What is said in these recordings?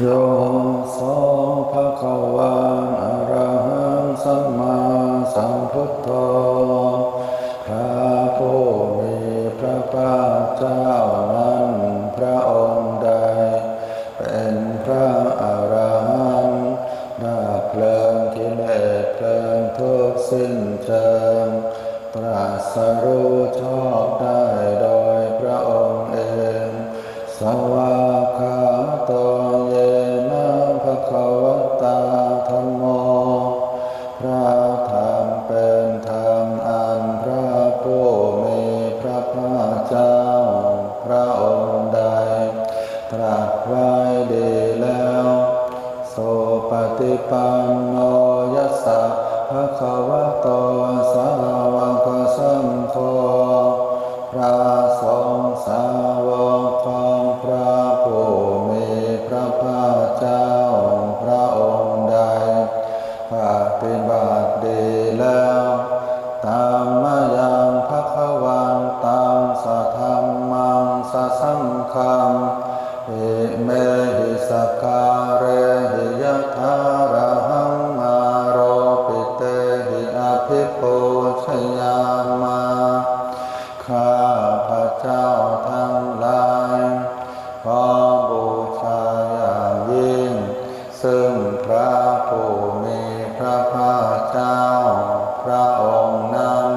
ໂຍ ໂສ ພະຄະວາ ອະລະຫັງ ສຳມາສຳພຸດໂທ ພະຜູ້ມີພະພາກເຈົ້ານັ້ນ ພະອົງໃດເປັນພະອະລະຫັນ ດັບເລີງກິເລດເລີງທຸກສິ້ນເຊີງ ຕລັດສະຮູ້ຊອບໄດ້ໂດຍພະອົງເອງ ສະຫວາກຂາໂຕ ເຍນະ ພະຄະວະຕາ ທຳໂມ ພະທຳເປັນທຳອັນພະຜູ້ມີພະພາກເຈົ້າພະອົງໃດຕລັດໄວ້ດີແລ້ວ ສຸປະຕິປັນໂນ ຍະສະ ພະຄະວະໂຕ ສາວະກະສັງໂຄ ພະສົງສາວົກຂອງພະຜູ້ມີພະພາກເຈົ້າພະອົງໃດປະຕິບັດດີແລ້ວ ຕາມມະຍັງພະຄະວັນຕັງ ສະທຳມັງ ສະສັງຄັງ ອິເມຫິ ສະກາເຣຫິ ຍະຖາລະຫັງ ອາໂລປິເຕຫິ ອະພິປູຊະຍາມາ ຂ້າພະເຈົ້າທັງຫຼາຍ ຂໍບູຊາຢ່າງຍິ່ງ ຊຶ່ງພະຜູ້ມີພະພາກເຈົ້າພະອົງນັ້ນ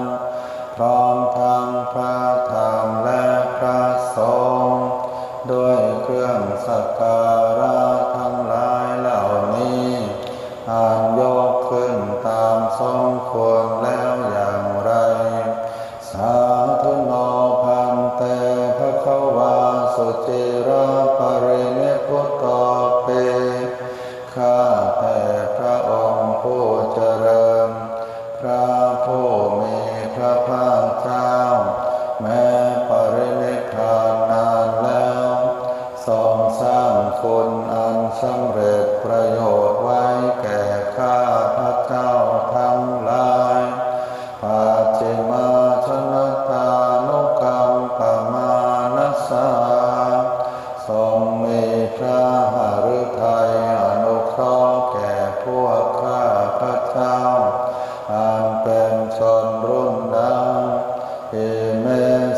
ພ້ອມທັງພະທຳ ແລະ ພະສົງ ດ້ວຍເຄື່ອງສັກກາລະທັງຫຼາຍເຫຼົ່ານີ້ ອັນຍົກຂຶ້ນຕາມສົມຄວນແລ້ວຢ່າງໃດ ສາທຸໂນພັນເຕ ພະຄະວາ ສຸຈິຣະປະລິນິບພຸດໂຕ ເປ ຂ້າແຕ່ພະອົງຜູ້ຈະເລີນ ພະຜູ້ມີພະພາກເຈົ້າ ແມ້ປະລິນິບພານນານແລ້ວ ຊົງສ້າງຄຸນອັນສຳເລັດປະໂຫຍດໄວ້ແກ່ຂ້າພະເຈົ້າທັງຫຼາຍ ປັດຈິມາຊະນະຕານຸກຳປະມານະສາ ຊົງມີພະຫະລືໄທອະນຸເຄາະແກ່ພວກຂ້າພະເຈົ້າ ອັນເປັນຊົນລຸ້ນຫຼັງ ອິເມ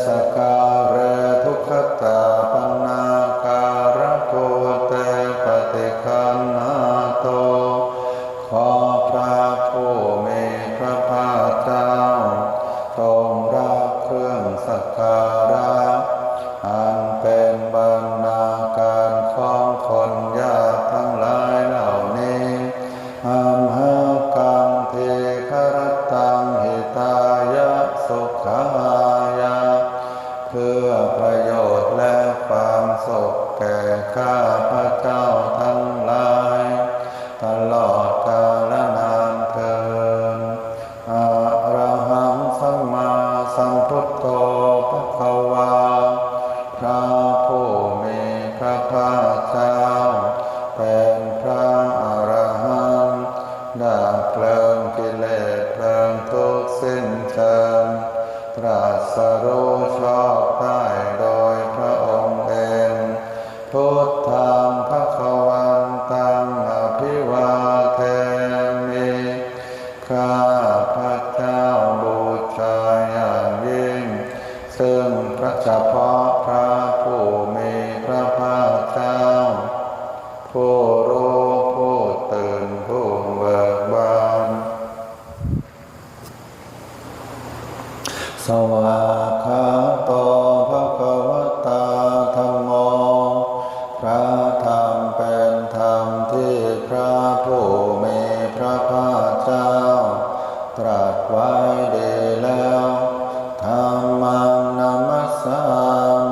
ສະກາເຣ ທຸກຂະຕາປະນາກາລະພູເຕ ປະຕິຄັນນາໂຕ ຂໍພະຜູ້ມີພະພາກເຈົ້າ ຊົງຮັບເຄື່ອງສັກກາລະ ອັນເປັນບັນນາການຂອງຄົນຍາກທັງຫຼາຍເຫຼົ່ານີ້ ອັມຫະກັງ ທີຄະຣັດຕັງ ຫິຕາຍະ ສຸຂາຍະ ເພື່ອປະໂຫຍດ ແລະ ຄວາມສຸກແກ່ຂ້າພະເຈົ້າທັງຫຼາຍ ຕະຫຼອດກາລະນານເທີນ. ອະລະຫັງ ສຳມາສຳພຸດໂທ ພະຄະວາ ພະຜູ້ມີພະພາກເຈົ້າ ເປັນພະອະລະຫັນ ດັບເລີງກິເລດເລີງທຸກສິ້ນເຊີງ ຕຣັດສະຮູ້ຊອບໄດ້ໂດຍພະອົງເອງ ພຸດທັງພະຄະວັນຕັງ ອະພິວາເທມິ ຂ້າພະເຈົ້າບູຊາຢ່າງຍິ່ງ ຊຶ່ງພະ ສະເພາະພະຜູ້ມີພະພາກເຈົ້າ ຜູ້ຮູ້ ຜູ້ຕື່ນ ຜູ້ເບີກບານ. ສະຫວາກຂາໂຕ ພະຄະວະຕາ ທຳໂມ ພະທຳເປັນທຳທີ່ພະຜູ້ມີພະພາກເຈົ້າຕຣັດໄວ້ດີແລ້ວ ທຳມັງ ນະມັດສາ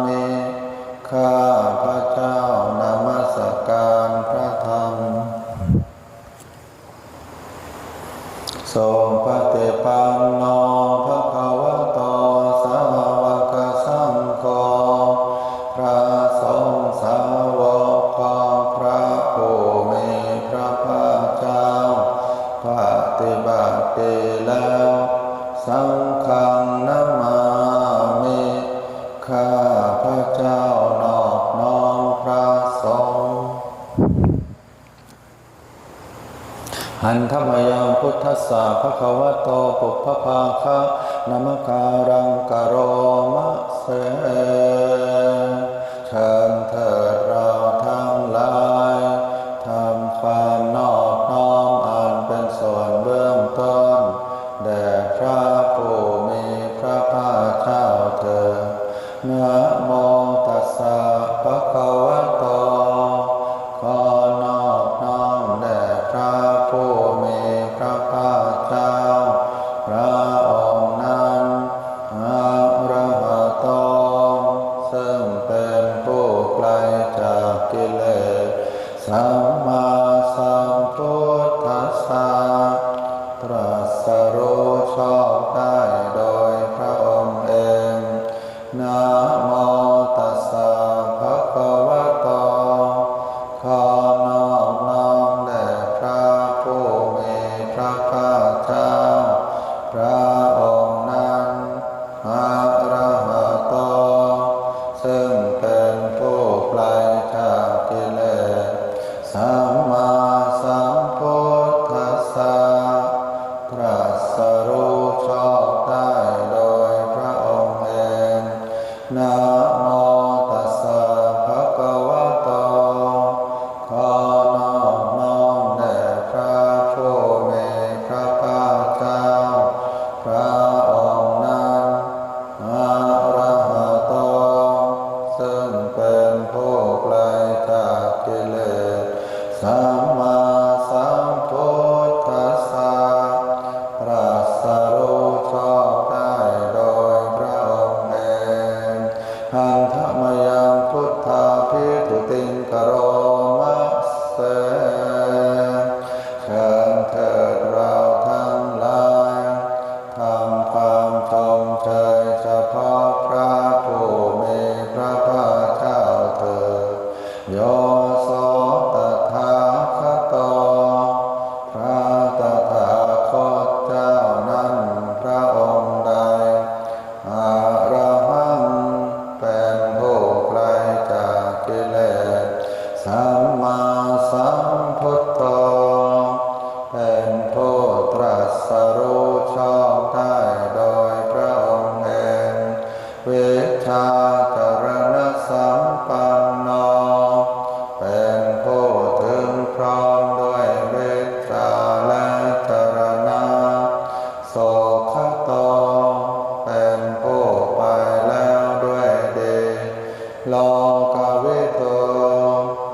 ມິ ຂ້າພະເຈົ້ານະມັດສະການພະທຳ. ສຸປະຕິປັນໂນ ພະຄະວະໂຕ ສາວະກະສັງໂຄ ພະສົງສາວົກຂອງພະຜູ້ມີພະພາກເຈົ້າ ປະຕິບັດດີແລ້ວ ສັງຄັງ ນະມາມິ ຂ້າພະເຈົ້ານອບນ້ອມພະສົງ. Handa mayaṃ buddhassa bhagavato pubbabhāganamakāraṃ karoma se. ເຊີນເຖີດເຮົາທັງຫຼາຍ ທຳຄວາມນອບນ້ອມອັນເປັນສ່ວນເບື້ອງຕົ້ນ ແດ່ພຣະຜູ້ມີພຣະພາກເຈົ້າເທີ້ນ. ນະໂມຕັດສະ ພະຄະວະໂຕ ຂໍນອບນ້ອມແດ່ພຣະຜູ້ມີພຣະພາກເຈົ້າ ພຣະອົງນັ້ນ ອະຣະຫະໂຕ ຊຶ່ງເປັນຜູ້ໄກລຈາກກິເລດ ສຳມາສຳພຸດທັດສະ ຕຣັດສະຮູ້ຊອບໄດ້ໂດຍພຣະອົງເອງ. ນະໂມຕັດສະ ພະຄະວະໂຕ ຂໍນອບນ້ອມແດ່ພຣະຜູ້ມີພຣະພາກເຈົ້າ ພຣະອົງນັ້ນ ອະຣະຫະໂຕ ຊຶ່ງເປັນຜູ້ໄກລຈາກກິເລດ ສຳມາສຳພຸດທັດສະ ຕຣັດສະຮູ້ຊອບໄດ້ໂດຍພຣະອົງເອງ. ນະໂມຕັດສະ ພະຄະວະໂຕ ຂໍນອບນ້ອມແດ່ພຣະຜູ້ມີພຣະພາກເຈົ້າ ພຣະອົງນັ້ນ ອະຣະຫະໂຕ ຊຶ່ງເປັນຜູ້ໄກລຈາກກິເລດ ສຳມາສຳພຸດທັດສະ ຕຣັດສະຮູ້ຊອບໄດ້ໂດຍພຣະອົງເອງ. Handa mayaṃ buddhābhigūtiṃ karoma se. ເຊີນເຖີດເຮົາທັງຫຼາຍ ທຳຄວາມຊົມເຊີຍສະເພາະພຣະຜູ້ມີພຣະພາກເຈົ້າເທີດ. Yo so tathāgato ພຣະຕະຖາຄົດເຈົ້ານັ້ນພຣະອົງໃດ ອະຣະຫັງ ເປັນຜູ້ໄກລຈາກກິເລດ ສຳມາສຳພຸດໂທ ເປັນຜູ້ຕຣັດສະຮູ້ຊອບໄດ້ໂດຍພຣະອົງເອງ. ວິຊາຈະລະນະສຳປັນໂນ ເປັນຜູ້ເຖິງພ້ອມດ້ວຍວິຊາ ແລະ ຈະລະນະ. ສຸຂະໂຕ ເປັນຜູ້ໄປແລ້ວດ້ວຍດີ. ໂລກະວິທູ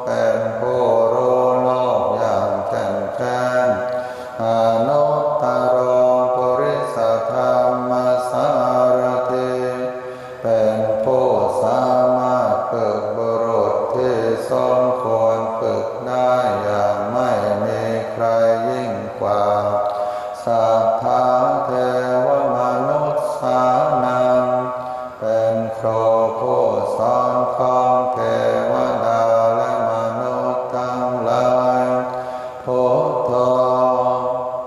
ເປັນຜູ້ຮູ້ໂລກຢ່າງແຈ່ມແຈ້ງ. ອະນຸດຕະໂຣ ປຸລິສະທຳມະສາລະຖິ ເປັນຜູ້ສາມາດຝຶກບຸລຸດທີ່ສົມຄວນຝຶກໄດ້ຢ່າງໄມ່ມີໃຄຍິ່ງກວ່າ. ສັດທາເທວະມະນຸດສານັງ ເປັນຄູຜູ້ສອນຂອງເທວະດາ ແລະ ມະນຸດທັງຫຼາຍ. ພຸດໂທ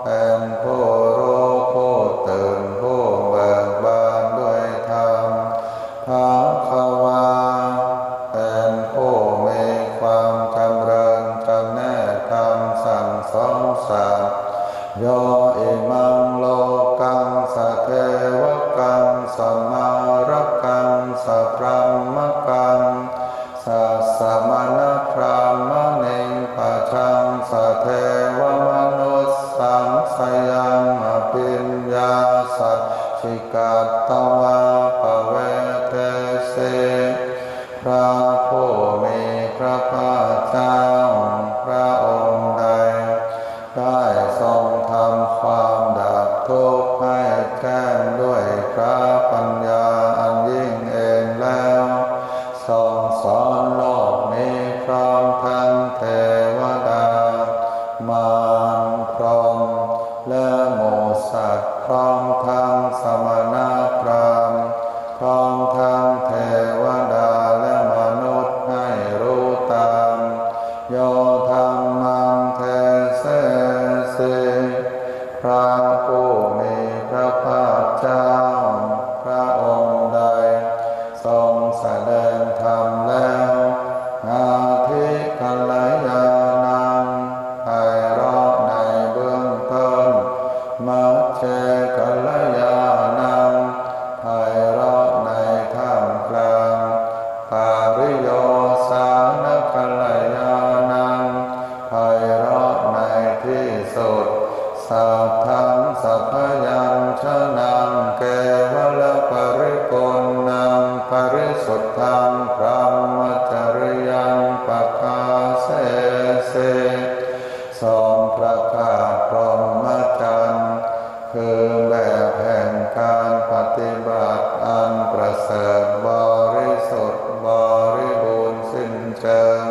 ເປັນຜູ້ຮູ້ ຜູ້ຕື່ນ ຜູ້ເບີກບານດ້ວຍທຳ. ພະຄະວາ ເປັນຜູ້ມີຄວາມຈຳເລີນຈຳແນກທຳສັ່ງສອນສັດ. ໂຍ ອິມັງ ໂລກັງ ສະເທວະກັງ ສະມາຣະກັງ ສະພຣຳມະກັງ ສະສະມະນະພຣາມະນິງ ປະທັງ ສະເທວະມະນຸດສັງ ສະຍັງ ອະພິນຍາສັດ ຊິກັດຕະວາ ປະເວເທສີ. ພຣະຜູ້ມີພຣະພາກເຈົ້າ ພຣະອົງໃດ ໄດ້ຊົງທຳຄວາມດັບທຸກໃຫ້ແຈ້ງດ້ວຍພຣະປັນຍາອັນຍິ່ງເອງແລ້ວ ຊົງສອນໂລກນີ້ ພ້ອມທັງເທວະດາ, ມານ, ພົມ ແລະ ໝູ່ສັດ, ພ້ອມທັງສະມະນະພຣາມ, ພ້ອມທັງເທວະດາ ແລະ ມະນຸດໃຫ້ຮູ້ຕາມ. Yo dhammaṃ desesi. ພຣະຜູ້ມີພຣະພາກເຈົ້າ ພຣະອົງໃດ ຊົງສະແດງທຳແລ້ວ, ອາທິກັນລະຍານັງ ໄພເລາະໃນເບື້ອງ ການປະຕິບັດອັນປະເສີດບໍລິສຸດບໍລິບູນສິ້ນເຊີງ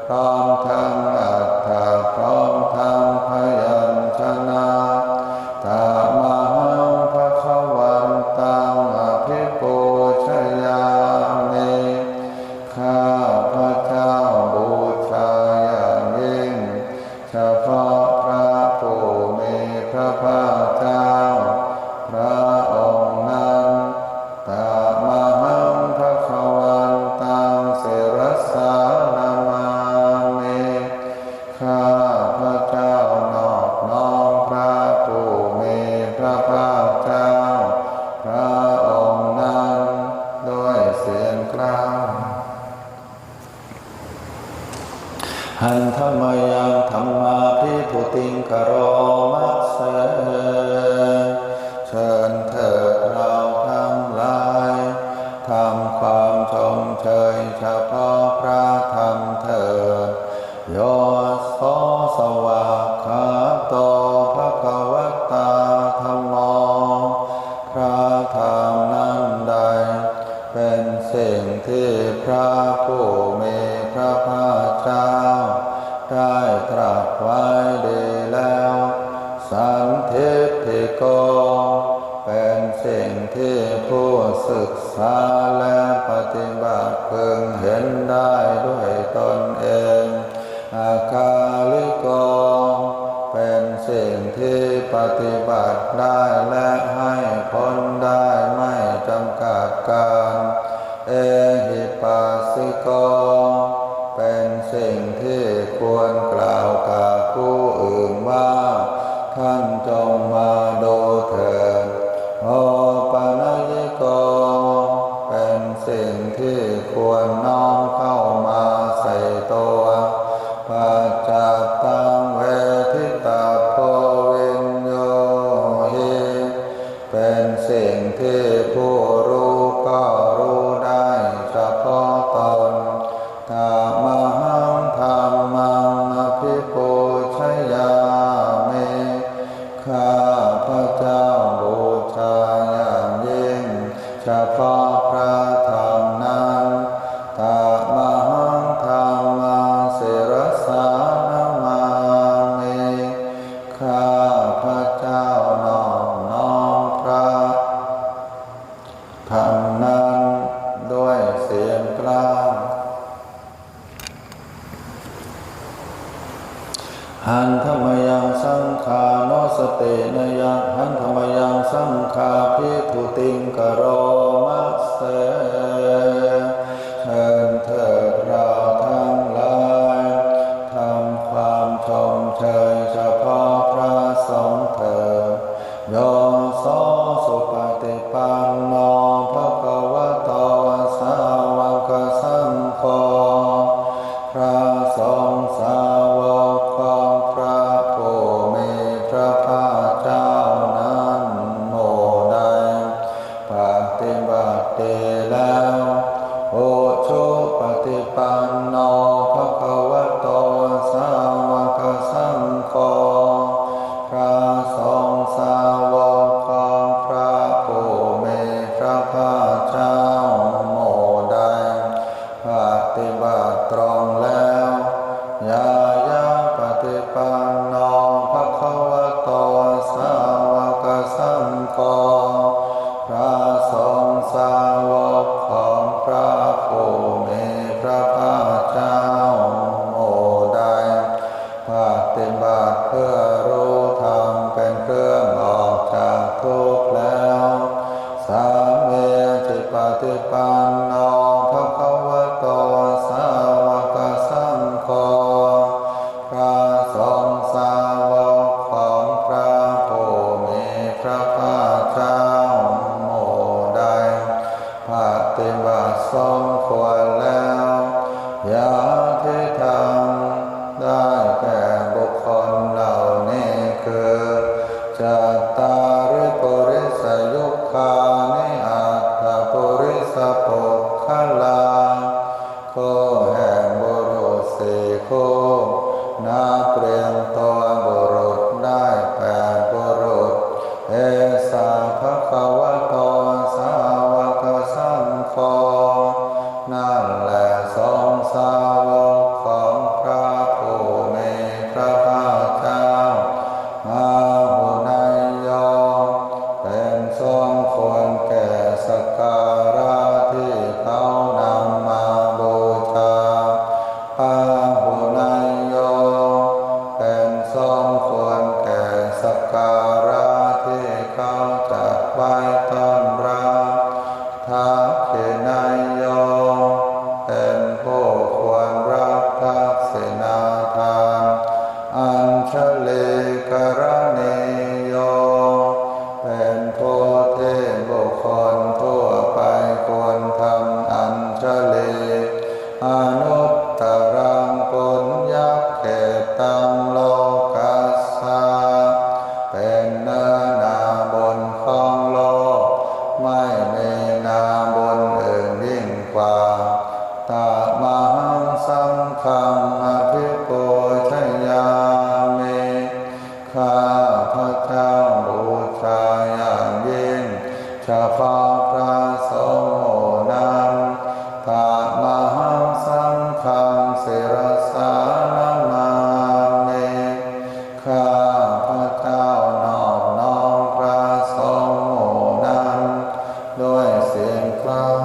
ພ້ອມທັງອັດຖະ ພ້ອມທັງພະຍັນຊະນະ ຕະມະຫັງພະຄະວັນຕັງອະພິປູຊະຍາມິ ຂ້າພະເຈົ້າບູຊາຢ່າງຍິ່ງ ສະເພາະພະຜູ້ມີພະພາກເຈົ້າພະອົງນັ້ນ ຕະມະຫັງພະຄະວັນຕັງສິຣັສສານະມາມິ ຂ້າພະເຈົ້ານອບນ້ອມພະຜູ້ມີພະພາກເຈົ້າພະອົງນັ້ນດ້ວຍສຽງກລາງ. ຫັນທະມະຍັງທຳມາພິປຸຕິງກະໂຣມະເສ ເຊີນເທີດເຮົາທັງຫຼາຍ ທຳຄວາມຊົມເຊີຍສະເພາະພະທຳເທີດ ໂຍໂສສະຫວາກຂາໂຕ ພະຄະວະຕາທຳໂມ ພະທຳນັ້ນໃດ ເປັນສິ່ງທີ່ພະຜູ້ມີພະພາກເຈົ້າໄດ້ຕລັດໄວ້ດີແລ້ວ ສັນທິດຖິໂກ ເປັນສິ່ງທີ່ຜູ້ສຶກສາ ແລະ ປະຕິບັດເພິ່ງເຫັນໄດ້ດ້ວຍຕົນເອງ ອາກາລິໂກ ເປັນສິ່ງທີ່ປະຕິບັດໄດ້ ແລະ ໃຫ້ຜົນໄດ້ໄມ່ຈຳກັດການ ເອຫິປັດສິໂກ ເປັນສິ່ງທີ່ຄວນກ່າວກັບຜູ້ອື່ນວ່າ ທ່ານຈົ່ງມາດູເທີດ ໂອປະນະຍິໂກ ເປັນສິ່ງທີ່ຄວນນ້ອມເຂົ້າມາໃສ່ຕົວ ປັດຈັດຕັງເວທິຕັບໂພວິນໂຍຫິ ເປັນສິ່ງທີ່ຜູ້ຮູ້ກໍຮູ້ໄດ້ສະເພາະຕົນ ຕະມະຫັງທຳມັງອະພິປູຊະຍາມິ ຂ້າພະເຈົ້າບູຊາຢ່າງຍິ່ງສະເພາະພະທຳນັ້ນ ຕະມະຫັງທຳມັງສິຣັສສານະມາມິ ຂ້າພະເຈົ້ານອບນ້ອມພະທຳນັ້ນດ້ວຍສຽງກລາງ. ຫັນທະມະຍັງສັງຄານຸສະຕິນະຍັງ ຫັນທະມະຍັງສັງຄາພິປຸຕິງກະໂຣມະເສ ເຊີນເທີດເຮົາທັງຫຼາຍ ທຳຄວາມຊົມເຊີຍສະເພາະພະສົງເທີດ ໂຍໂສສຸປະຕິປັນໂນ ພະຄະວະໂຕ ສາວະກະສັງໂຄ ພະສົງສາວົກຂອງພະຜູ້ມີພະພາກເຈົ້ານັ້ນ ໝູ່ໃດປະຕິບັດດີແລ້ວ ອຸຊຸປະຕິ ວະໂຕ ສາວະກະສັງໂຄ ນັ້ນແຫຼະສົງສາວົກຂອງພຣະຜູ້ມີພຣະພາກເຈົ້າ ອາຫຸເນຍໂຍ ເປັນສົມຄວນແກ່ສັກກາລະທີ່ເຂົານຳມາບູຊາ ອາຫຸເນຍໂຍ ເປັນສົມຄວນແກ່ສັກກາລະທີ່ເຂົາຈັດໄວ້ຕ້ອນຮັບ ທັກຂິເນຍໂຍ ເປັນຜູ້ຄວນຮັບທັກຂິນາທານ ອັນຊະລີກະລະນີໂຍ ເປັນຜູ້ທີ່ບຸກຄົນທົ່ວໄປຄວນທຳອັນຊະລີ ອະນຸດຕະລັງປຸນຍັກເຂດຕັງໂລກັດສະ ເປັນເນື້ອນາບຸນຂອງໂລກ ໄມ່ມີນາບຸນອື່ນຍິ່ງກວ່າ ຕະມະຫັງສັງຄັງອະພິປູຊະຍາມິ ຂ້າພະເຈົ້າບູຊາຢ່າງຍິ່ງ ສະເພາະພຣະສົງໝູ່ນັ້ນ ຕະມະຫັງສັງຄັງສິລະສານະມາມິ ຂ້າພະເຈົ້ານອບນ້ອມພຣະສົງໝູ່ນັ້ນດ້ວຍສຽງກວ້າງ.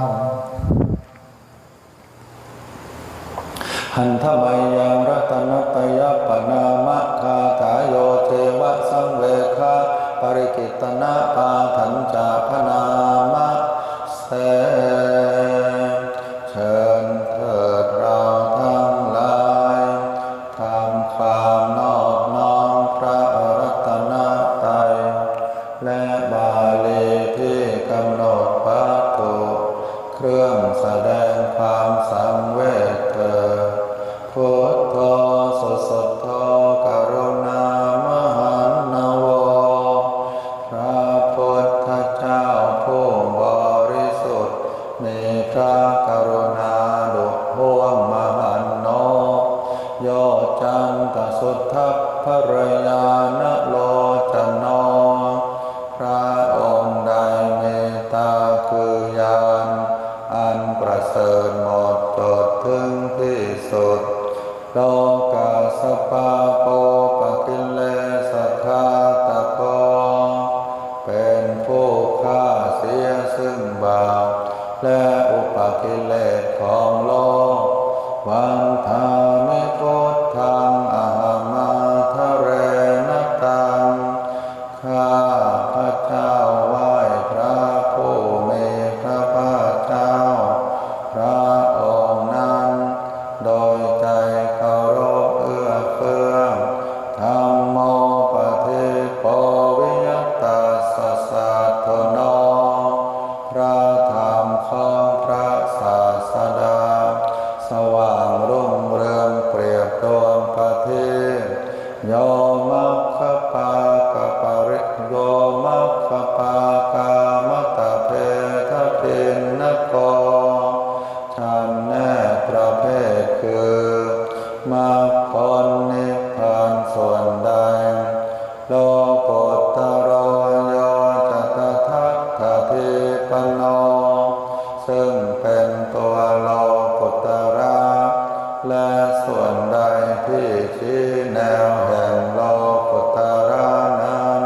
ຫັນທະມະຍັງ ລັດຕະນະຕະຍະປະນາມະກາຖາ ໂຍເຈວະສັງເວຄະປະລິກິດຕະນະປາທັນຈະພະນາມະເສ ເຊີນເທີດເຮົາທັງຫຼາຍ ທຳຄວາມນອບນ້ອມພຣະລັດຕະນະໄຕ ແລະ ບາລີທີ່ກຳນົດວັດຖຸ ເຄື່ອງສະແດງຄວາມສັງເວດເທີດ ພຸດໂທ ສຸສຸດໂທ ກະລຸນາມະຫັນນະໂວ ພຣະພຸດທະເຈົ້າຜູ້ບໍລິສຸດ ມີພຣະກະລຸນາລຸຫ້ວງມະຫັນໂນ ໂຍຈັນຕະສຸດທັບພະຣະຍານະໂລຈະໂນ ພຣະອົງໃດມີຕາຄືຍານອັນປະເສີດໝົດຈົດເຖິງທີ່ສຸດ ໂລກັດສະປາໂປປະກິເລສະຄາຕະໂກ ເປັນຜູ້ຂ້າເສຍຊຶ່ງບາບ ແລະ ອຸປະກິເລດຂອງໂລກ ວັນທາມິພຸດທັງ ອະຫະມາທະເຣນະຕັງ ຂ້າພະເຈົ້າໄຫວ້ພຣະຜູ້ມີພຣະພາກເຈົ້າ ພຣະອົງນັ້ນ ໂດຍໃຈເຄົາລົບເອື້ອເຟື້ອ ທຳໂມປະທີໂປ ວິຍະຕັດສະສັດໂທໂນ ພຣະທຳຂອງພຣະສາດສະດາ ສະຫວ່າງຮຸ່ງເຮືອງປຽບດວງປະທີບ ໂຍມັກຄະປາກະປະລິ ໂຍມັກຄະປາກາມະຕະເພທະພິນນະໂກ ຈຳແນກປະເພດຄື ມັກຜົນນິບພານສ່ວນໃດ ໂລກຸດຕະໂລ ໂຍຈະຕະທັດຖະທີປະໂນ ຊຶ່ງເປັນຕົວໂລກຸດຕະລະ ແລະ ສ່ວນໃດທີ່ຊີ້ແນວແຫ່ງໂລກຸດຕະລະນັ້ນ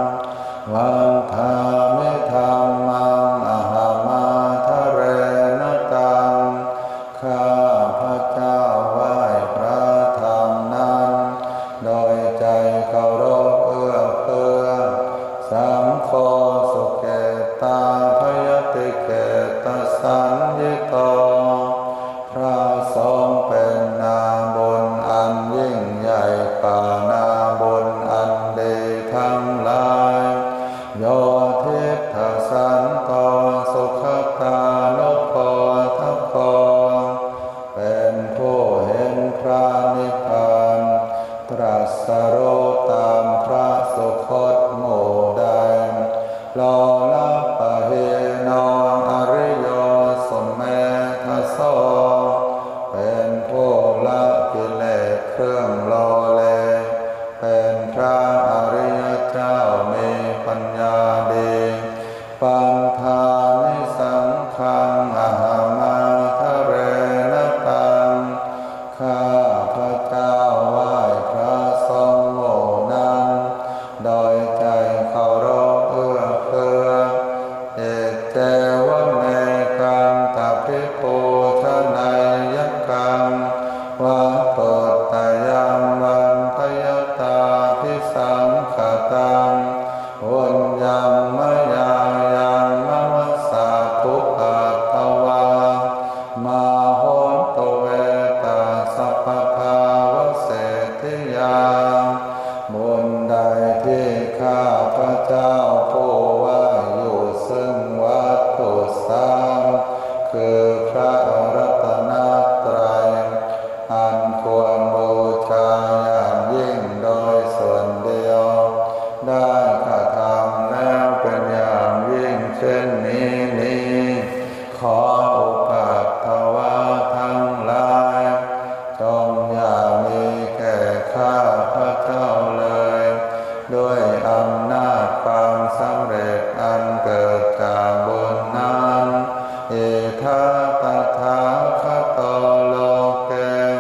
ວັນທາມິທັມມັງ ອະຫະມາທະເຣນະຕັງ ຂ້າພະເຈົ້າໄຫວ້ພຣະທຳນັ້ນ ໂດຍໃຈເຄົາລົບເອື້ອເຟື້ອ ສັງໂຄ ສຸເກຕາພະຍະຕິເກຕະສັນຍິໂຕ ພຣະສົງເປັນນາບຸນອັນຍິ່ງໃຫຍ່ກວ່ານາບຸນອັນດີທັງຫຼາຍ ໂຍທິດຖະສັນໂຕ ສຸຂະຕານຸໂພທະໂກ ເປັນຜູ້ເຫັນພຣະນິບພານ ຕຣັດສະຮູ້ຕາມພຣະສຸຄົດໝູ່ໃດ ໂລລະປະຮີໂນ ອະລິໂຍ ສຸເມ ທານິສັງຄັງ ອະຫະມາທະເຣນະຕັງ ຂ້າພະເຈົ້າໄຫວ້ພະສົງໝູ່ນັ້ນ ໂດຍໃຈເຄົາລົບເອື້ອເຟື້ອ ເອເຈວະເມ ກັນຕະພິປູຊະໄນຍະກັງ ວັດຖຸຕະຍັງວັນທະຍະຕາພິສັງຂະຕັງ ປຸນຍັງມະຍາຍັງ ມະມະສາປຸປັບພະວາ ມາໂຫນຕຸເວ ຕັດສະປະພາວະເສດທິຍາ ບຸນໃດທີ່ຂ້າພະເຈົ້າຜູ້ໄຫວ້ຢູ່ເຊິ່ງວັດຖຸສາມ ຄືພະລັດຕະນະໄຕ ອັນຄວນບູຊາຢ່າງຍິ່ງໂດຍສ່ວນດຽວ ໄດ້ກະທຳແລ້ວເປັນຢ່າງຍິ່ງເຊັ່ນນີ້ນີ້ ຂໍອຸປັດຖະວາທັງຫຼາຍ ຈົ່ງຢ່າມີແກ່ຂ້າພະເຈົ້າເລີຍ ດ້ວຍອຳນາດຄວາມສຳເລັດອັນເກີດຈາກບຸນນັ້ນ ອິທາຕະຖາຄະໂຕ ໂລເກ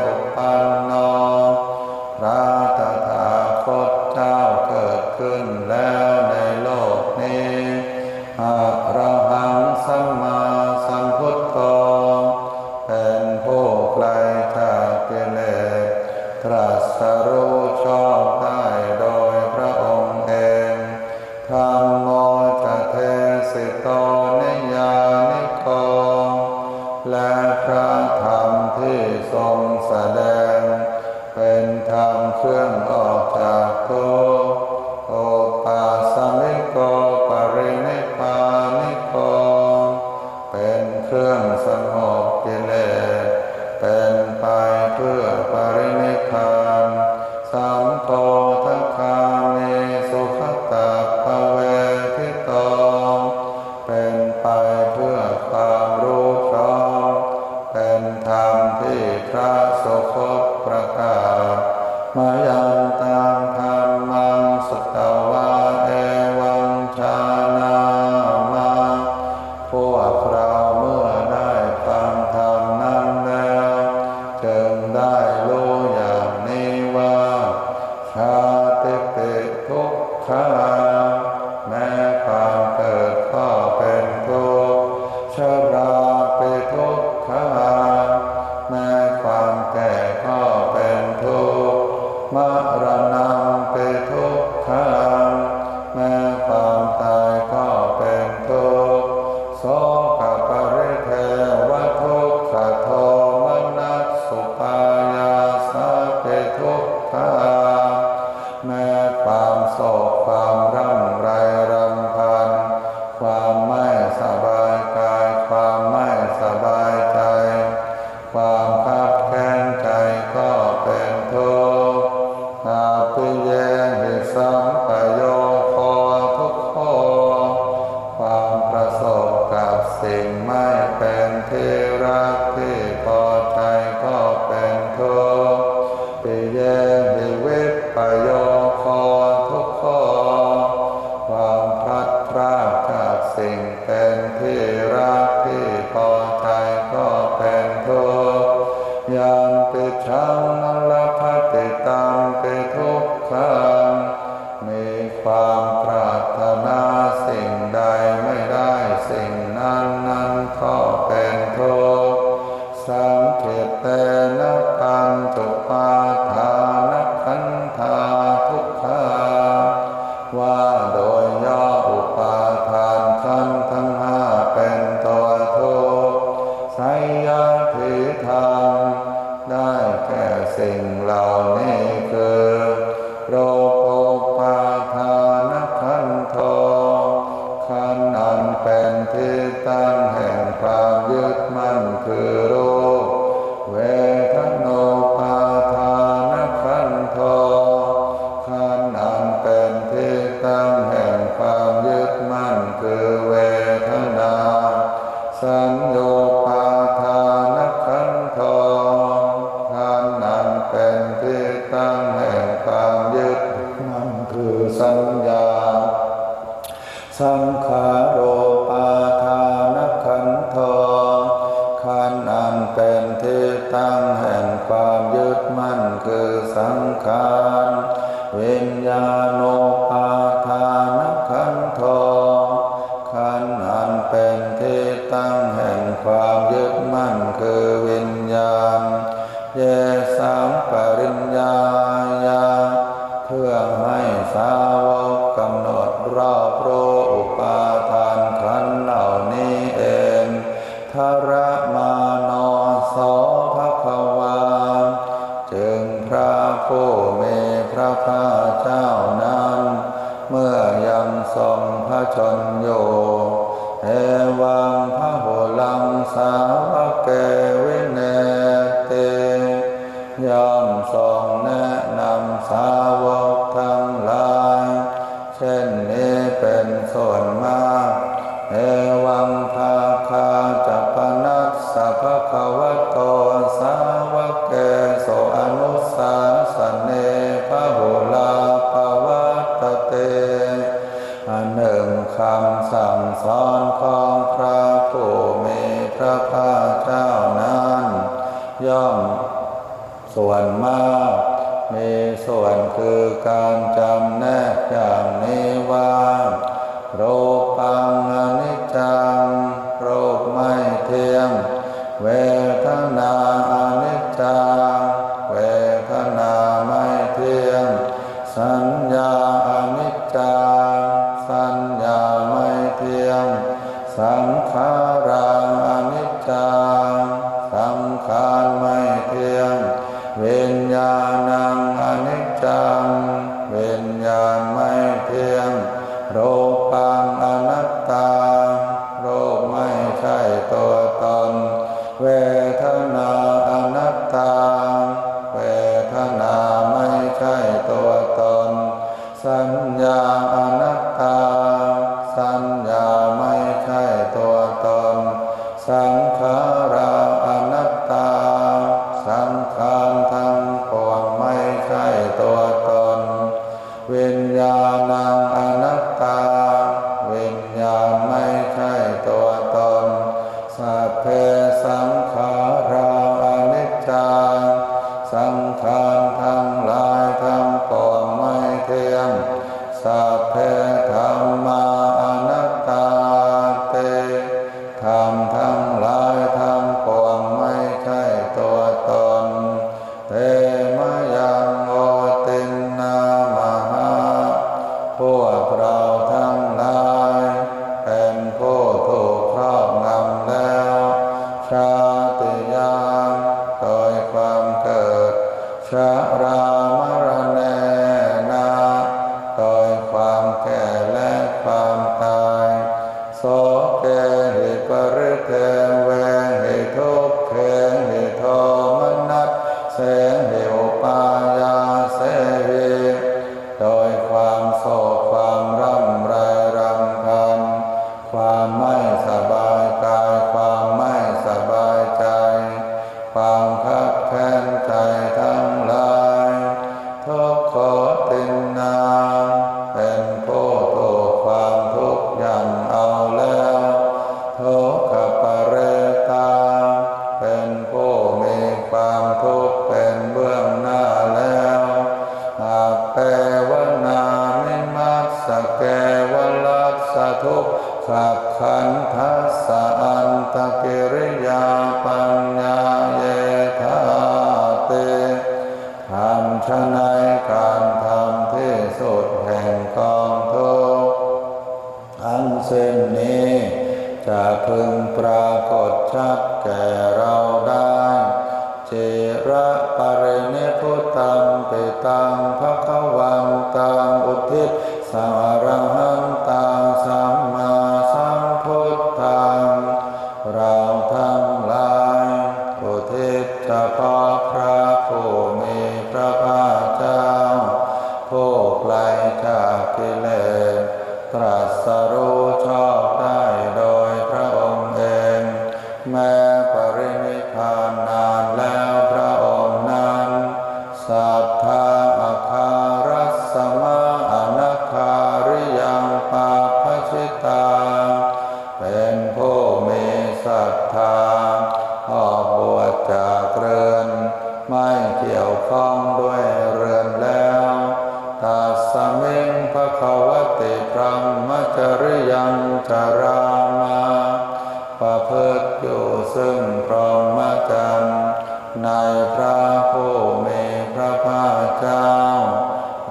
ອຸປັນໂນ ພະຕະຖາຄົດເຈົ້າເກີດຂຶ້ນແລ້ວໃນໂລກນີ້ ອະລະຫັງສຳມາສຳພຸດໂທ ເປັນຜູ້ໄກລຈາກກິເລດ ຕລັດສະຮູ້ຊອບໄດ້ໂດຍພະອົງເອງ ທຳໂມຈະເທສິໂຕ ນິຍານິໂກ ແລະ ພະທຳທີ່ຊົງສະແດງ ເປັນທຳເຄື່ອງອອກຈາກທຸກ ໂອປາສະມິໂກ ປະລິນິບພານິໂກ ເປັນເຄື່ອງສະຫງົບກິເລດ ເປັນໄປເພື່ອປະລິນິບພານ ສຳໂພທະຄາມິ ສຸຄະຕະປະເວທິໂຕ ເປັນໄປເພື່ອຄວາມຮູ້ຊອບ ເປັນທຳທີ່ພະສຸຄົດປະກາດ ມະຍັນຕັງທຳມັງ ສຸດຕະວາ ເອວັງ ຈານາມະ ພວກເຮົາເມື່ອໄດ້ຟັງທຳນັ້ນແລ້ວ ຈຶ່ງໄດ້ຮູ້ຢ່າງນີ້ວ່າ ຊາຕິປິທຸກຂະ ແມ້ຄວາມເກີດກໍເປັນທຸກ ຊະລາປິທຸກຂະ ແມ້ຄວາມແກ່ກໍເປັນທຸກ ມະລະນະປິທຸກຂະ ແມ້ຄວາມຕາຍກໍເປັນທຸກ ໂສກະປະລິເທວະທຸກຂະໂທມະນັດສຸປາຍາສາປິທຸກຂະ ແມ້ຄວາມໂສກ ຄວາມຮ່ຳໄຮລຳພັນ ຄວາມໄມ່ສະບາຍກາຍ ຄວາມໄມ່ສະບາຍໃຈ ຄວາມຄັບແຄ້ນໃຈກໍເປັນທຸກ ອາປິເຍຫິ ສຳປະໂຍໂຄ ທຸກໂຄ ຄວາມປະສົບກັບສິ່ງໄມ່ເປັນທີ່ຮັກທີ່ພໍໃຈກໍເປັນທຸກ ປິເຍຫິ ວິບປະໂຍໂຄ ທຸກໂຄ ຄວາມພລັດພຣາກຈາກສິ່ງເປັນທີ່ຮັກທີ່ພໍໃຈກໍເປັນທຸກ ຍາມປິສັງນະລະພະຕິ ຕັມປິທຸກຂັງ ມີຄວາມປາດຖະໜາສິ່ງໃດໄມ່ໄດ້ ສິ່ງນັ້ນນັ້ນກໍເປັນທຸກ ສັງຂິເຕນະປັນຈຸປາທານະຂັນທາ ທຸກຂາ ວ່າໂດຍຫຍໍ້ ອຸປາທານຂັນທັງຫ້າເປັນຕົວທຸກ ໄສຍະຖີທາງ ໄດ້ແກ່ສິ່ງເຫຼົ່ານີ້ຄື ຮູບໂອປາທານະຂັນໂທ ຂັນອັນເປັນທີ່ຕັ້ງແຫ່ງຄວາມຍຶດໝັ້ນຄືຮູບ ເວທະໂນປາທານະຂັນໂທ ຂັນອັນເປັນທີ່ຕັ້ງແຫ່ງຄວາມຍຶດໝັ້ນຄືເວທະນາ ສັນໂຍປາທານະຂັນໂທ ຂັນອັນເປັນທີ່ຕັ້ງແຫ່ງຄວາມຍຶດໝັ້ນຄືສັນຍາ ສັງຂາໂຣປາ ປັນທີ່ຕັ້ງແຫ່ງຄວາມຍຶດໝັ້ນຄືວິນຍານ ເຢສັງປະລິນຍາຍະ ເພື່ອໃຫ້ສາວົກກຳນົດຮອບຮູ້ອຸປາທານຂັນເຫຼົ່ານີ້ເອງ. ທະລະມະໂນ ໂສ ພະຄະວາ ຈຶ່ງພະຜູ້ມີພະພາກເຈົ້ານັ້ນ ເມື່ອຍັງຊົງພະຊົນຢູ່ ເອວັງພະຫຸລັງສາວະເກ ວິເນຕິ ຍ່ອມຊົງແນະນຳສາວົກທັງຫຼາຍ ເຊັ່ນນີ້ເປັນສ່ວນມາກ. ເອວັງພາຄາຈະປະນັດສະພະຄະວະໂຕ ສາວະເກສຸ ອະນຸສາສະເນ ພະຫຸລາປະວັດຕະເຕ ອັນໜຶ່ງ ຄຳສັ່ງສອນຂອງພະຜູ້ມີພະພາກເຈົ້ານັ້ນ ຍ່ອມ ສ່ວນມາກ ມີສ່ວນຄືການຈຳແນກຢ່າງນີ້ວ່າ ຮູປັງອະນິດຈັງ ຮູບໄມ່ທ່ຽງ ເວທະນາອະນິດຈັງ ເວທະນາໄມ່ທ່ຽງ ສັນຍາອະນິດຈັງ ສັນຍາໄມ່ທ່ຽງ ສັງຂາຣາອະນິດຈັງ ສັງຂານໄມ່ທ່ຽງ ວິນຍານັງອະນິດຈັງ ວິນຍານໄມ່ທ່ຽງ ຮູປັງອະນັດຕາ ຮູບໄມ່ໃຊ່ຕົວຕົນ ເວທະນາອະນັດຕາ ເວທະນາໄມ່ໃຊ່ຕົວຕົນ ສັນຍາອະນັດຕາ ສັນຍາໄມ່ໃຊ່ຕົວຕົນ ສັງຂາຣາອະນັດຕາ ສັງຂານທັງປວງໄມ່ໃຊ່ຕົວຕົນ ວິນຍານັງອະນັດຕາ ວິນຍານໄມ່ໃຊ່ຕົວຕົນ ສັບເພສັງຂາຣາອະນິດຈັງ ສັງຂານທັງຫຼາຍທັງປວງໄມ່ທ່ຽງ ສັບເພທຳມາອະນັດຕາຕິ ທຳທັງຫຼາຍທັງປວງໄມ່ໃຊ່ຕົວຕົນ ເຕມະຍັງໂອຕິນນາມະຫາ ພວກເຮົາທັງຫຼາຍເປັນຜູ້ຖືກຄອບງຳແລ້ວ ຊາຕິຍາ ໂດຍຄວາມເກີດ ຊະລາມະລະເນນະ ໂດຍຄວາມແກ່ແລະຄວາມຕາຍ ໂສເກຫິປະລິເທວະຫິ ທຸກເຂຫິໂທມະນັດເສຫິອຸປາຍາເສຫິ ໂດຍຄວາມໂສກຄວາມຮ່ຳໄຮຣຳພັນ ຄວາມໄມ່ສະບາຍກາຍ ຄວາມໄມ່ສະບາຍໃຈ ຄວາມຄັບແຄ້ນໃຈທັງຫຼາຍ ທຸກໂຂຕິນນາ ເປັນຜູ້ຖືກຄວາມທຸກຢ່ຳເອົາແລ້ວ ທຸກຂະປະເຣຕາ ເປັນຜູ້ມີຄວາມທຸກເປັນເບື້ອງໜ້າແລ້ວ ອັບເປວະນາມິມັດສະເກວະລັດສະທຸກ ຂັກຂັນທັດສະອັນຕະກິລິຍາປັນຍາເຢທາຕິ ທຳຊະໃນການທຳທີ່ສຸດແຫ່ງກອງທຸກທັງສິ້ນນີ້ ຈະເພິ່ງປາກົດຊັດແກ່ເຮົາໄດ້ ຈິລະປະລິນິບພຸດຕັງ ປິຕັງ ພະຄະວັນຕັງ ອຸທິດສະອະຣະຫັນຕັງ ສຳມາສຳພຸດທັງ ເຮົາທັງຫຼາຍອຸທິດສະເພາະພະຜູ້ມີພະພາກເຈົ້າ ຜູ້ໄກລຈາກກິເລດ ຕຣັດສະຮູ້ຊອບໄດ້ໂດຍພະອົງເອງ ແມ້ປະລິນິບພານນານແລ້ວພະອົງນັ້ນ ສັດທາອັກຄາຣັດສະມາອະນາຄາລິຍັງປັບພະຊິຕາ ເປັນຜູ້ມີສັດທາອອກບວດຈາກເຮືອນ ໄມ່ກ່ຽວຂ້ອງດ້ວຍເຮືອນແລ້ວ ຕັດສະມິງພະຄະວະຕິພຣຳມະຈະລິຍັງຈະຣາມາ ປະພຶດຢູ່ເຊິ່ງພົມມະຈັນ ໃນພະຜູ້ມີພະພາກເຈົ້າ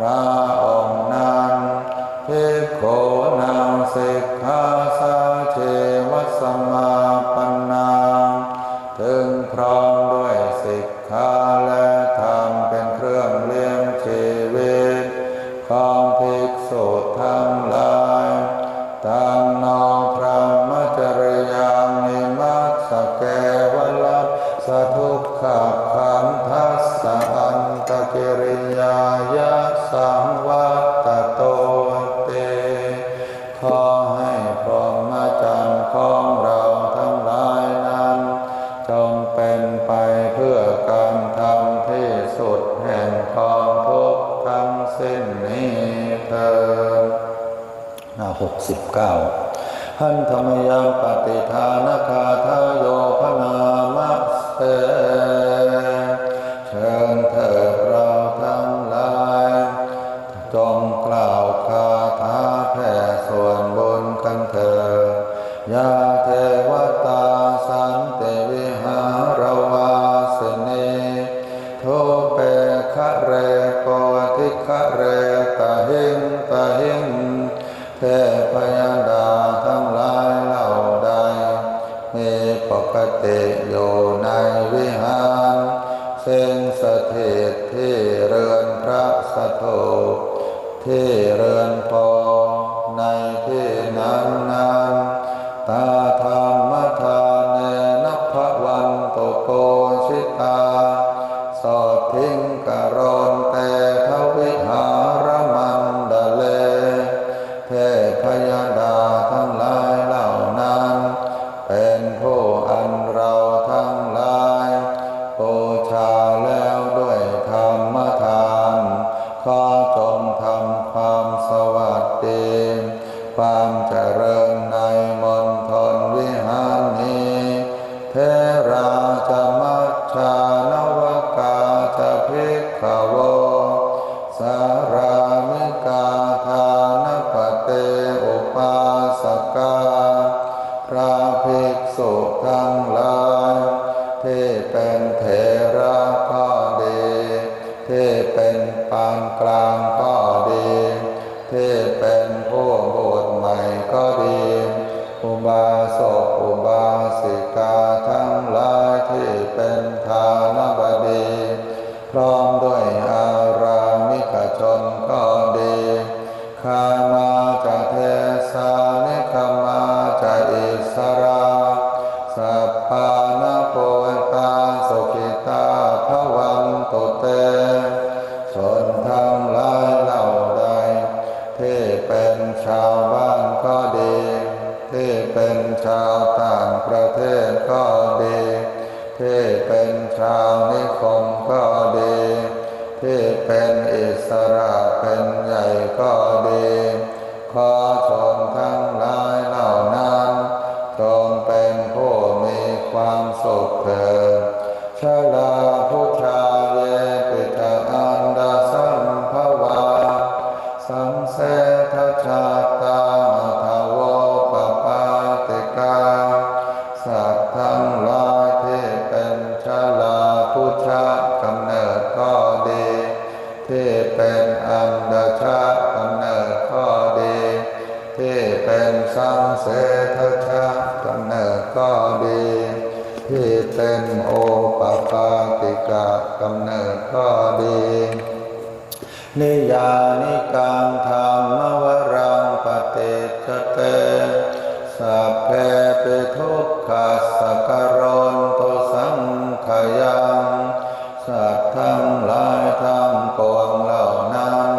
ພະອົງນັ້ນ ພິກຂຸນັງສິກຂາສາເຈວະສະມາປັນນັງ ເຖິງພ້ອມດ້ວຍສິກຂາ ແລະ ທຳເປັນເຄື່ອງລ້ຽງຊີວິດ ຂອງພິກສຸທັງຫຼາຍ ຕັງ ໂນ ພຣະມະຈະລິຍັງ ອິມັດສະ ເກວະລັດສະ ທຸກຂະຂັນທັດສະ ອັນຕະກິລິຍາຍະ ສັງວັດຕະໂຕ ເຕ. ຂໍໃຫ້ພົມມະຈັນຂອງເຮົາທັງຫຼາຍນັ້ນ ຈົ່ງເປັນໄປເພື່ອການທຳທີ່ສຸດແຫ່ງກອງທຸກທັງສິ້ນນີ້ເທີ້ນ. ໜ້າຫົກສິບເກົ້າ ຫັນທະມະຍັງປະຕິທານະຄາທາໂຍ ພະນາມະເສ ເຊີນເທີ້ນເຮົາທັງຫຼາຍ ຈົ່ງກ່າວຄາຖາແຜ່ສ່ວນບຸນກັນເທີ້ນ. ຢາເທວະຕາສັນຕິວິຫາລະວາສິນີ ທຸບເປຄະເຣ ໂພທິຄະເຣ ຕະຫິງຕະຫິງ ເທບພະຍະດາທັງຫຼາຍເຫຼົ່າໃດ ມີປົກກະຕິຢູ່ໃນວິຫານ ສິ່ງສະຖິດທີ່ເຮືອນພະສະຖູບ ທີ່ເຮືອນພໍ່ ໃນທີ່ນັ້ນໆ ຕາທຳມະທາເນນະ ພະວັນຕຸ ປູຊິຕາ ສອດຖິງກະໂຣນເຕ ທະວິຫາລະມັນດະເລ ເທບພະຍະດາທັງຫຼາຍເຫຼົ່ານັ້ນ ເປັນຜູ້ອັນເຮົາທັງຫຼາຍ ປູຊາແລ້ວດ້ວຍທຳມະທານ ຂໍຈົ່ງທຳຄວາມສະຫວັດດີ ຄວາມຈະເລີນໃນມົນທົນວິຫານນີ້ ເຖລາຈະ ມັດຈານະວະກາຈະ ພິກຂະໂວ ສາລາມິກາ ທານະປະເຕ ອຸປາສະກາ ພຣະພິກສຸທັງຫຼາຍ ທີ່ເປັນເຖລະກໍດີ ທີ່ເປັນປານກາງກໍດີ ທີ່ເປັນຜູ້ບວດໃໝ່ກໍດີ ອຸບາສົກອຸບາສິກາທັງຫຼາຍທີ່ເປັນທານະບະດີ ພ້ອມດ້ວຍອາລາມິກະຊົນກໍດີ ຄາມາຈະເທສາ ນິກະມາຈະອິດສະລາ ສັບປານະພູຕາ ສຸຂິຕາ ພະວັນຕຸເຕ ຊົນທັງຫຼາຍເຫຼົ່າໃດ ທີ່ເປັນຊາວບ້ານກໍດີ ທີ່ເປັນຊາວຕ່າງປະເທດກໍດີ ທີ່ເປັນຊາວນິຄົມກໍດີ ທີ່ເປັນອິດສະຫຼະເປັນໃຫຍ່ກໍດີ ຂໍຊົນທັງຫຼາຍເຫຼົ່ານັ້ນ ຈົ່ງເປັນຜູ້ມີຄວາມສຸກເທີ້ນ. ຊະລາພຸດທາ ເຢ ປິດທະອັນດາສັມພະວາ ສັງເສທະຊາດຕາ ອາທະໂວ ປະປາຕິກາ ສັດທັງຫຼາຍທີ່ເປັນຊະລາພຸດທະ ກຳເນີດກໍດີ ທີ່ເປັນອັນດາຊະ ກຳເນີດກໍດີ ທີ່ເປັນສັງເສທະຊະ ກຳເນີດກໍດີ ທີ່ເປັນໂອປະປາຕິກະ ກຳເນີດກໍດີ ນິຍານິກັງທຳມະວະລັງປະຕິດຈະເຕ ສັບເພປິທຸກຂະສະກະໂຣນຕຸສັງຂະຍັງ ສັດທັງຫຼາຍທັງປວງເຫຼົ່ານັ້ນ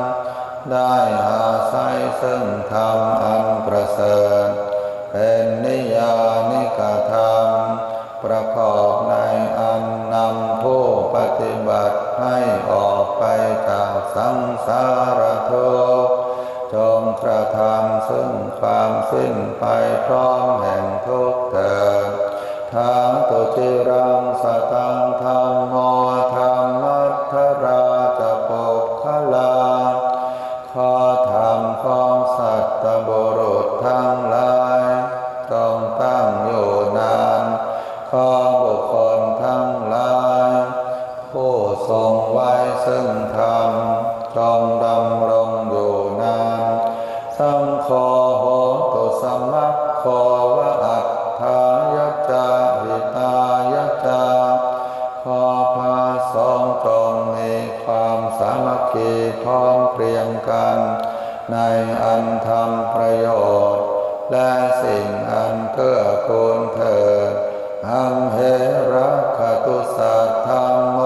ໄດ້ອາໄສເຊິ່ງທຳອັນປະເສີດ ເປັນນິຍານິກະທຳ ປະກອບໃນອັນນຳຜູ້ປະຕິບັດໃຫ້ອອກໄປຈາກສັງສາລະທຸກ ຈົ່ງກະທຳເຊິ່ງຄວາມສິ້ນໄປພ້ອມແຫ່ງທຸກເທີ້ນ. ທາຕຸຈິລັງສະຕັງທຳໂມ ທຳມັດທະລາຈະປຸກຄະລາ ຂໍທຳຂອງສັດຕະບຸລຸດທັງຫຼາຍ ຈົ່ງຕັ້ງຢູ່ໃນ ໃນອັນທຳປະໂຫຍດ ແລະ ສິ່ງອັນເກື້ອກູນເທີ້ນ. ອັມເຫລະຄະຕຸ ສັດທັມໂມ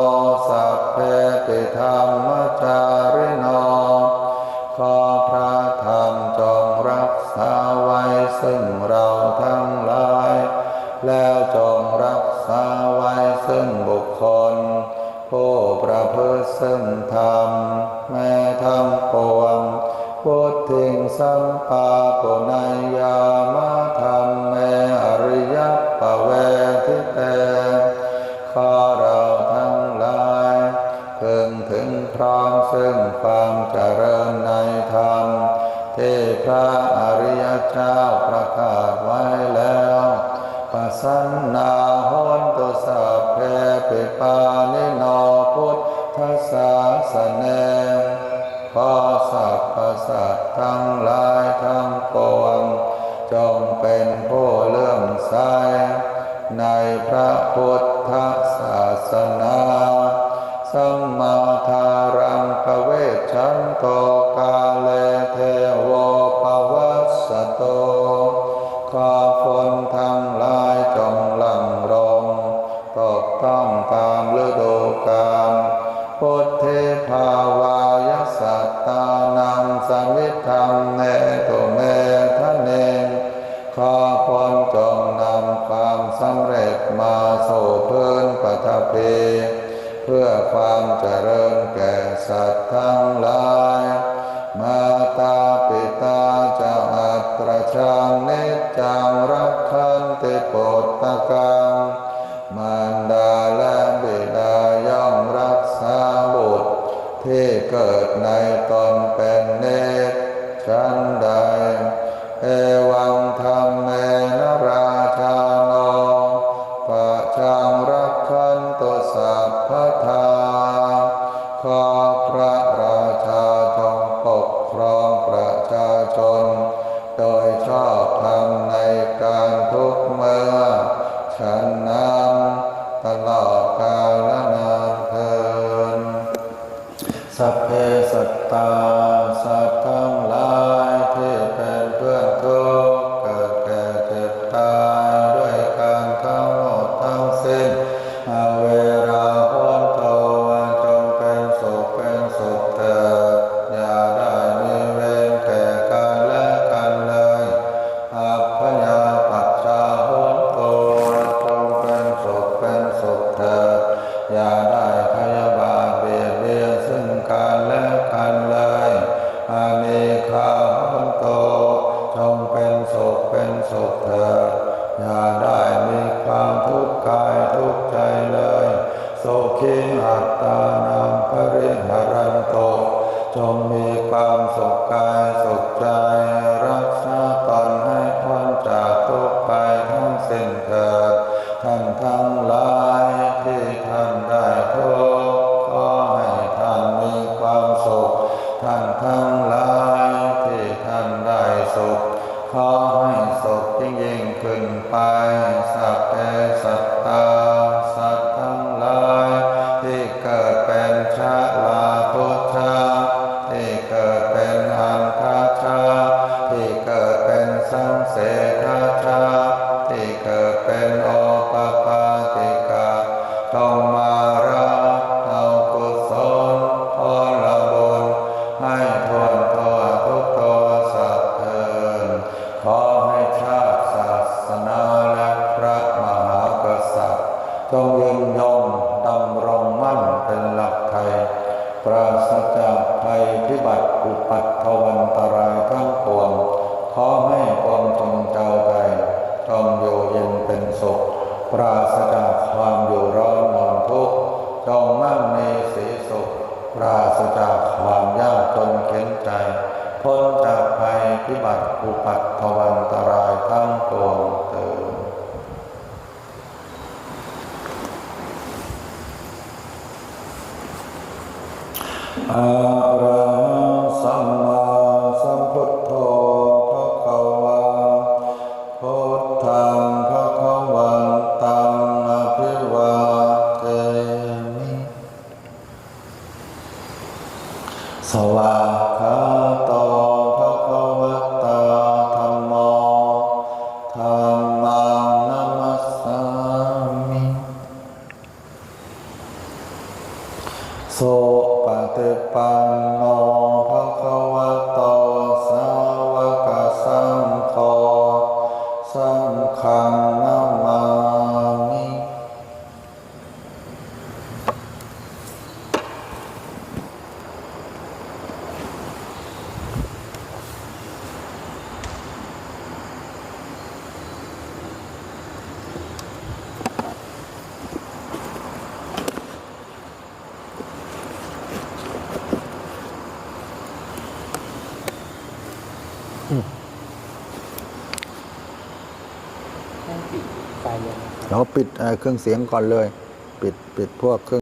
ສັບເພປິທັມມະຈາຣິໂນ ຂໍພຣະທຳຈົ່ງຮັກສາໄວ້ຊຶ່ງເຮົາທັງຫຼາຍ ແລະ ຈົ່ງຮັກສາໄວ້ຊຶ່ງບຸກຄົນ ຜູ້ປະພຶດຊຶ່ງທຳແມ້ທັງປວງ. ວຸດທິງ ສັບປະປຸນະຍາມະທຳເມ ອະລິຍະປະເວທິເຕ ຂໍເຮົາທັງຫຼາຍເພິ່ງເຖິງພ້ອມຊຶ່ງຄວາມຈະເລີນໃນທຳ ທີ່ພຣະອະລິຍະເຈົ້າປະກາດໄວ້ແລ້ວ. ປະສັນນາ ໂຫນຕຸ ສັບເພປິປານິໂນ ພຸດທະສາສະເນ ຂໍສັບພະສັດທັງຫຼາຍທັງປວງ ຈົ່ງເປັນຜູ້ເຫຼື້ອມໃສໃນພຣະພຸດທະສາສະໜາ. ສັມມາທາລັງປະເວດສັນໂຕ ກາເລ ເທໂວ ປະວັດສະໂຕ ຂໍຝົນທັງຫຼາຍຈົ່ງຫຼັ່ງລົງ ຕົກຕ້ອງຕາມລະດູການ. ພຸດເທພາວາຍະ ສັດຕານັງ ສະມິດທັງ ເນຕຸ ເມທະນິງ ຂໍຝົນຈົ່ງນຳຄວາມສຳເລັດມາສູ່ພື້ນປະຖະພີ ເພື່ອຄວາມຈະເລີນແກ່ສັດທັງຫຼາຍ. ມາຕາປິຕາ ຈະ ອັດຕະຈັງ ນິດຈັງ ລັກຂັນຕິ ປຸດຕະກັງ ມານດາ ແລະ ບິດາ ຍ່ອມຮັກສາບຸດທີ່ເກີດໃນຕົນເປັນນິດ ສັນໃດ ເອວັງທຳເມນະ ຣາຊາໂນ ປະຈັງ ລັກຂັນຕຸ ສັບພະທາ ຂໍພຣະລາຊາຈົ່ງປົກຄອງປະຊາຊົນໂດຍຊອບທຳໃນການທຸກເມື່ອ ສັນນານຕະຫຼອດກາລະນານເທີ້ນ. ສັບເພສັດຕາ ສັດທັງຫຼາຍທີ່ເປັນເພື່ອນທຸກ ເກີດແກ່ເຈັບຕາຍດ້ວຍກັນທັງໝົດທັງສິ້ນ ອະເວລາໂຫນຕຸ ຈົ່ງເປັນສຸກເປັນສຸກເທີ້ນ ຢ່າໄດ້ມີເວນແກ່ກັນແລະກັນເລີຍ ອັບພະຍາປັດຊາໂຫນຕຸ ຈົ່ງເປັນສຸກເປັນສຸກເທີ້ນ ຢ່າໄດ້ພະຍາບາດບຽດບຽນຊຶ່ງກັນແລະກັນເລີຍ ອະເນຄາໂຫນຕຸ ຈົ່ງເປັນສຸກເປັນສຸກເທີ້ນ ຢ່າໄດ້ມີຄວາມທຸກກາຍທຸກໃຈເລີຍ ສຸຂີ ອັດຕານັງ ປະລິຫະຣັນຕຸ ຈົ່ງມີຄວາມສຸກກາຍສຸກໃຈ ຮັກສາຕົນໃຫ້ພົ້ນຈາກທຸກໄພທັງສິ້ນເທີ້ນ. ທ່ານທັງຫຼາຍທີ່ທ່ານໄດ້ທຸກ ຂໍໃຫ້ທ່ານມີຄວາມສຸກ ທ່ານທັງຫຼາຍທີ່ທ່ານໄດ້ສຸກ ຂໍໃຫ້ສຸກຍິ່ງໆຂຶ້ນໄປ. ສັບເພສັດຕາ ສັດທັງຫຼາຍທີ່ເກີດເປັນຊະລາທຸຊະ ທີ່ເກີດເປັນອັນທະຊະ ທີ່ເກີດເປັນສັງເສທະຊະ ທີ່ເກີດເປັນໂອປະປາຕິກະ ຈົ່ງມາຮັບເອົາກຸສົນຜົນລະບຸນໃຫ້ຖ້ວນທົ່ວທຸກຕົວສັດເທີ້ນ. ຂໍໃຫ້ຊາດ ສາສະໜາ ແລະ ພະມະຫາກະສັດ ຈົ່ງຍືນຍົງດຳລົງໝັ້ນເປັນຫຼັກໄທ ປາສະຈາກໄພພິບັດອຸປັດທະວັນຕະລາຍທັງປວງ. ຂໍໃຫ້ປວງຊົນຊາວໄທຈົ່ງຢູ່ເຢັນເປັນສຸກ ປາສະຈາກຄວາມຢູ່ຮ້ອນນອນທຸກ ຈົ່ງໝັ່ງມີສີສຸກ ປາສະຈາກຄວາມຍາກຈົນເຂັນໃຈ ພົ້ນຈາກໄພພິບັດອຸປັດທະວັນຕະລາຍທັງປວງເທີ້ນ. ອະລະຫັງ ສຳມາສຳພຸດໂທ ພະຄະວາ ພຸດທັງ ພະຄະວັນຕັງ ອະພິວາເທມິ. ສະວາກຂາໂຕ ປັນໂນ ພະຄະວະໂຕ ສາວະກະສັງໂຄ ສັງຄັງນະມາມິ. อืม ต้องปิดไฟเลยนะครับ เดี๋ยวปิด เอ่อ เครื่องเสียงก่อนเลย ปิด ปิดพวกเครื่อง